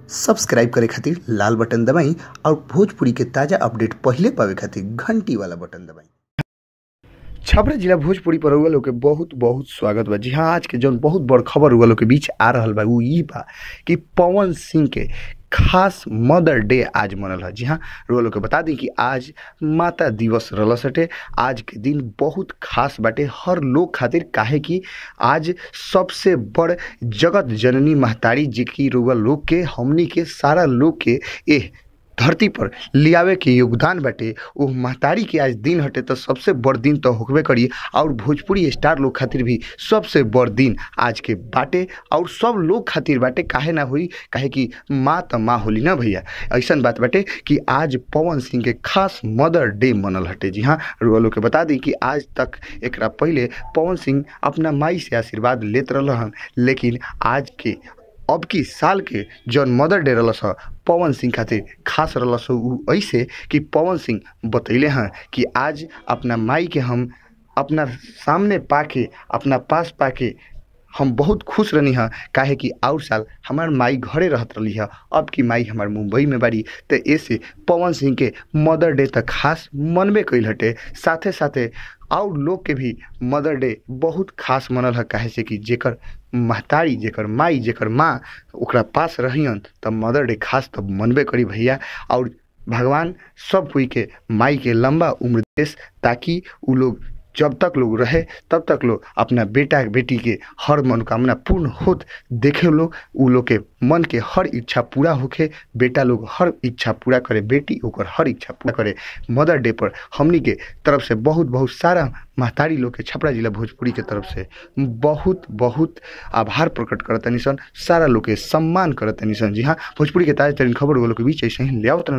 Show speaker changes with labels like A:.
A: Subscribe करे खातिर लाल button दबाई और भोजपुरी के ताजा अपडेट पहिले पावे खातिर घंटी वाला बटन दबाई।
B: छपरा जिला भोजपुरी पर रउआ लोग के बहुत बहुत स्वागत बा। जी हाँ, आज के जौन बहुत बड़ खबर रउआ लोग के बीच आ रहल बा उ ई बा कि पवन सिंह के खास मदर डे आज मनल है। जी हाँ, रउआ लोग के बता दी कि आज माता दिवस रहलस हटे। आज के दिन बहुत खास बाटे हर लोग खातिर, काहे कि आज सबसे बड़ जगत जननी महतारी जी की रउआ लोग के, हमनी के, सारा लोग के एह धरती पर लियावे के योगदान बाटे। वो महतारी के आज दिन हटे तो सबसे बड़ दिन तो होकबे करी और भोजपुरी स्टार लोग खातिर भी सबसे बड़ दिन आज के बाटे और सब लोग खातिर बाटे। काहे ना होई, काहे कि माँ तो माँ होली ना भैया। ऐसन बात बाटे कि आज पवन सिंह के खास मदर डे मनल हटे। जी हाँ, रउआ लोग के बता दी कि आज तक एकरा पहले पवन सिंह अपना माई से आशीर्वाद लेत रहलन, लेकिन आज के अब की साल के जौन मदर डे रहलस ह पवन सिंह खातिर खास रहलस उ ऐसे कि पवन सिंह बतैले हैं कि आज अपना माई के हम अपना सामने पाके, अपना पास पाके हम बहुत खुश रहनी है। काहे कि और साल हमार माई घरे रहत रही है, अब की माई हमार मुंबई में बारी। तो ऐसे पवन सिंह के मदर डे तक खास मनबे कैल हटे। साथे साथे और लोग के भी मदर डे बहुत खास मनल है, काहे से कि जेकर महतारी, जेकर माई, जेकर माँ ओकरा पास रहियन तब मदर डे खास तब मनबे करी भैया। और भगवान सब कोई के माई के लंबा उम्र देस, ताकि उ लोग जब तक लोग रहे तब तक लोग अपना बेटा बेटी के हर मनोकामना पूर्ण होत देखे लोग, उ लोग के मन के हर इच्छा पूरा होखे, बेटा लोग हर इच्छा पूरा करे, बेटी ओकर हर इच्छा पूरा करे। मदर डे पर हमनी के तरफ से बहुत बहुत सारा महतारी लोग के छपरा जिला भोजपुरी के तरफ से बहुत बहुत आभार प्रकट करतनी सन, सारा लोग के सम्मान करतनी सन। जी हाँ, भोजपुरी के ताज़ा तरीन खबर लोग के बीच ऐसे ही ले आवतन।